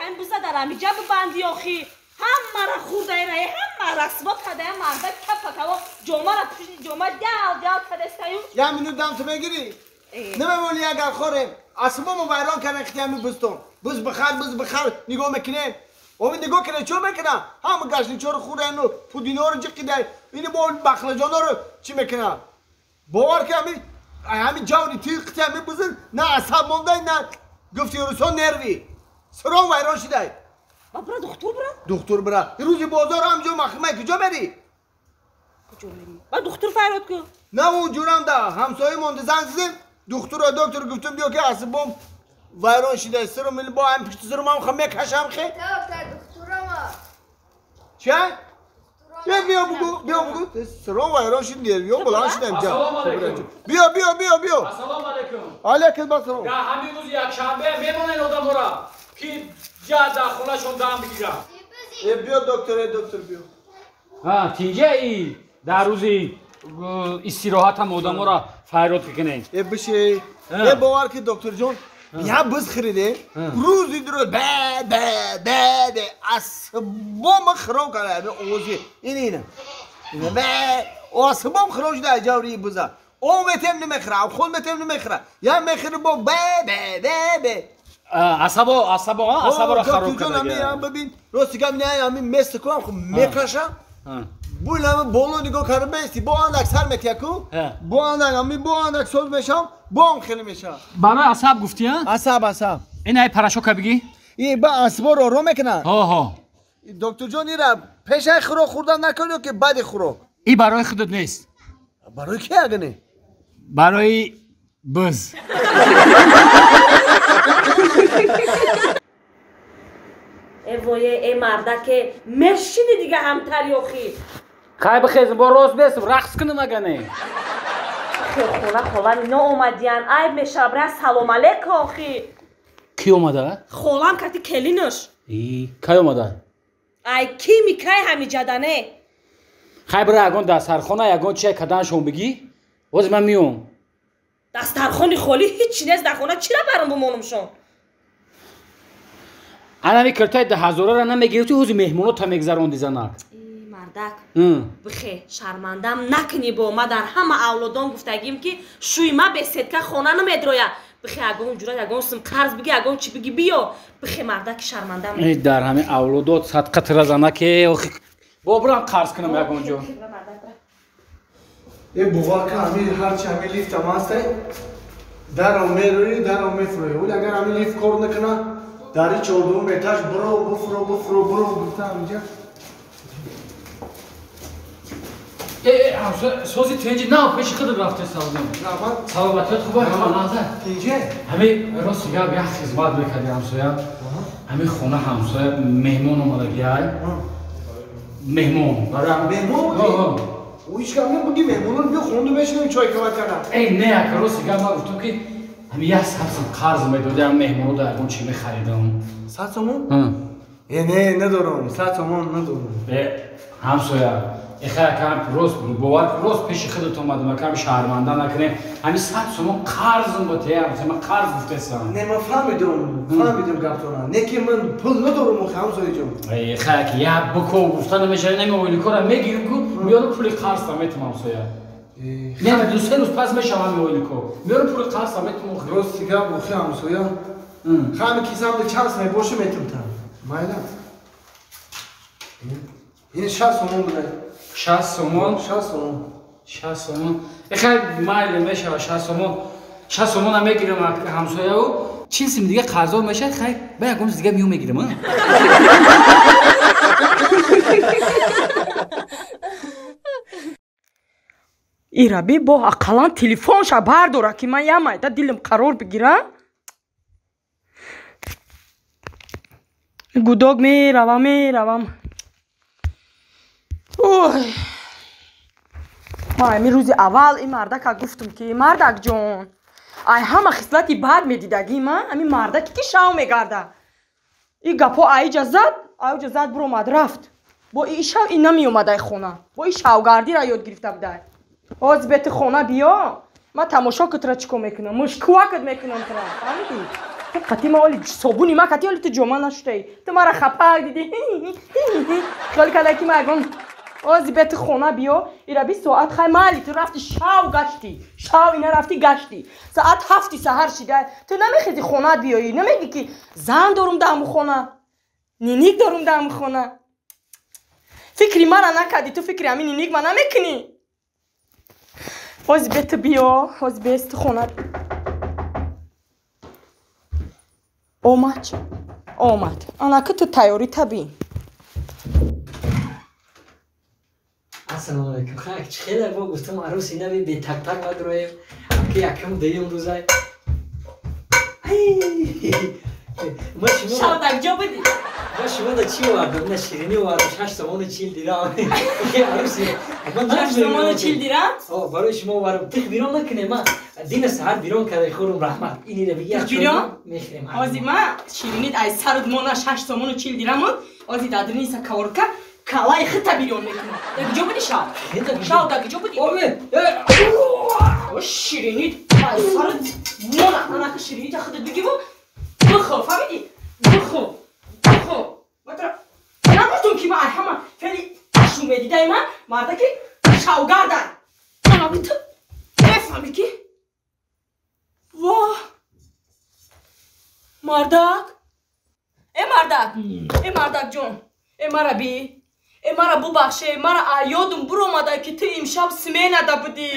Ам биза дар амиҷа бибанди охи. Ҳаммара хурдаира, ҳамма расво кадая марда капа каво ҷомара пушти ҷома дал дал кадастаю. Я минут дам ту мегири? Намемони агар хорем. Асбому вайрон кардан хитами бузтон. Буз бихар, буз бихар нигоҳ мекунем. Оми нигоҳ кунем чо мекунам? Ҳама гашничоро хӯрдану пудиноро ҷиқида, ини бо бахлаҷоноро чӣ мекунам? Бовар ки ҳами ҷаври тӯи қитами бузин на асаб мондай, на гуфти русон нерви. Сиром вайрон шидай. Ба бира духтур бира? Духтур бира. Рӯзи бозор ҳамҷо махмай куҷо мери? Куҷо мери? Ба духтур файрод ку. На он ҷурам да ҳамсоя монда занг зидем, духтуро доктор гуфтум биё ки асабом вайрон шидай. Сиром бо ҳам пишти сиром ҳам хам мекашам хе. Духтурама. Ча? Биё бугу, биё бугу. Сиром вайрон шид, нервиём баланд шидам ҷа. Ассалому алайкум. Биё, биё, биё, биё. Ассалому алайкум. Алайкум ассалом. Да ҳамин рӯзи якшанбе мемонед одамора ки ҷа дар хонашон дам бигиранд. Биё доктор, доктор биё. Ҳа, тинҷаи дар рӯзи истироҳатам одамора файрод мекунед. Биши. Бовар ки докторҷон, я буз хириде, рӯзи дурӯз бе бе бе бе асбом хиром карда, овози ин ина. Бе асбом хиром шуда ҷаври буза. О метем намехӯра, худ метем намехӯра. Я мехӯра бо бе бе бе бе. Асабо, асабо, асаборо хароб карда. Докторҷон, бибин, рости гап не, ҳамин место кунам, хуб мекашам. Бу боло нигоҳ карда бести, бо андак сар метияку, бо андак ҳамин бо андак соз мешавам, бо ҳам хеле мешавам. Барои асаб гуфтӣ, а? Асаб, асаб. Ин ай парашока бигӣ? И ба асаборо ором мекунад. Ҳо, ҳо. Докторҷон, ира пешаи хӯрок хӯрдан накун ё ки баъди хӯрок? И барои худат нест. Барои ки агане? Барои буз. Э вое, э мардаке, мешини дига ҳамтари охи. Хай бихезм, бо рост бесм, рақс кунам агане. Хона холами ноомадиян, айб мешава, бира салом алейк охи. Ки омада? Холам кати келинаш. И кай омада? Ай кими кай ҳамиҷадане. Хай бира ягон дастархона, ягон чиай каданшон бигӣ. Боз ман миём. Дастархони холӣ ҳичи нест дар хона, чира барам бимонумшон? Анами киртаи 2000-ро намегирифти, ҳози меҳмонота мегзаронди занак. Мардак, бихе, шармандам накунӣ бо ма дар ҳама авлодон гуфтагим ки шӯи ма беседка хона намедроя. Бихе ягон ҷура ягон сум қарз биги, ягон чӣ биги биё. Бихе мардаки шармандам. Дар ҳамин авлодот садқа тира занаке, охи бо бирам қарз кунам ягон ҷо. Э бовар кун, ҳамин ҳарчи ҳамин лифтам ҳастай, даро мерӯӣ, даро мефурӯӣ. Вале агар ҳамин лифт кор накуна, дари чордуюм этаж биро, буфуро, буфуро, биро гуфта ҳаминҷа. Сози тинҷи на пеши худат рафте савдем. Саломатият хуб аст? Тинҷе? Ҳамин рости гап як хизмат мекарди ҳамсоя. Ҳамин хона ҳамсоя меҳмон омадагиай. Меҳмон. Меҳмон? Ӯ ҳеч гап набуги меҳмонон биё хонда мешинем чой кават кардам. Эй не ака рости гап ман гуфтам ки ҳамин як 100 сом қарз медоди ҳам меҳмоно да ягон чӣ мехаридам. 100 сомон? Э не, надорам, 100 сомон надорам. Э ҳамсоя эхай акам рост бовар рост пеши худат омадам акам шарманда накунем. Ҳамин 100 сомон қарзм ба те ҳамсоя ман қарз гуфтесам. Не ман фаҳмидам, фаҳмидам гаптона. Не ки ман пул надорам охи ҳамсояҷон. Эхай аки як бико гуфта намешавад, нами ойликора мегирим ку меёрам пули қарзта метам ҳамсоя. Не, ду се рӯз пас мешавам ҳамин ойлико. Меёрам пули қарзта метам охи. Рости гап охи ҳамсоя. Ҳами кисамда чанд сом мебоша метам та. Майла. Ин 60 сомон буда. 60 сомон? 60 сомон. 60 сомон. Эхай майли мешава 60 сомон. 60 сомона мегирам ҳамсояу. 40 сим дига қарздор мешавад, хай ба ягон чиз дига миём мегирам, а? Ираби бо ақаллан телефонша бардора ки ман як майда дилам қарор бигира. Гудок меравам, меравам. Ой. Ман ҳамин рӯзи аввал ин мардака гуфтам ки мардакҷон, ай ҳама хислати бад медидагӣ ман ҳамин мардаке ки шав мегарда. И гапҳо аиҷа зад, аиҷа зад биромад рафт. Бо и шав ин намеомад ай хона. Бо и шавгардиро ёд гирифта будай. Ҳозир бети хона биё, ман тамошо кутра чӣ кор мекунам, мушкувакат мекунам тура, фаҳмидӣ? Ту қати ма оли собуни ма қати оли ту ҷома нашудаи. Ту мара хапак диди. Хиёл карда ки ма ягон ози бе ту хона биё, ира 20 соат хай майли ту рафти шав гашти. Шав ина рафти гашти. Соат 7 саҳар шида. Ту намехези хонат биёӣ. Намегӣ ки зан дорум дар ҳамун хона. Ниник дорум дар ҳамун хона. Фикри мара накардӣ, ту фикри ҳамин ниник ма намекунӣ. Ҳози бе ту биё, ҳози бес ту хона. Омад, омад. Анаки ту тайёрӣ табӣ. Ассалому алайкум. Хай, чӣ хеле мо гуфтам арӯси нави бе так-так мадроем. Ки якум дуюм рӯзай. Ма шумо Шав дар ҷо будӣ? Ма шумо да чӣ овардам? На ширинӣ овардам, 6 сомону 40 дирам. Арӯси 6 сомону 40 дирам? О, барои шумо овардам. Тих бирон накунем, ма дина саҳар бирон карда хӯрум раҳмат. Инира бигир. Бирон? Мехӯрем. Ҳози ма ширинит ай сарут мона 6 сомону 40 дирам буд. Ҳози дар дурни каворка калаи хита бирён мекунам. Дар куҷо будӣ шав? Шав дар куҷо будӣ? О, ширинит ай сарут мона анака ширинита худат бигиву бихӯр, фаҳмидӣ? Бихӯр, бихӯр. Нагуфтум ки ма ай ҳама феъли ашу медидаи ман мардаки шавгардай. Анаки ту мефаҳмӣ ки воҳ мардак, э мардак, э мардак ҷон, э мара би, э мара бубахше, мара ёдум буромада ки ту имшаб сменада будӣ.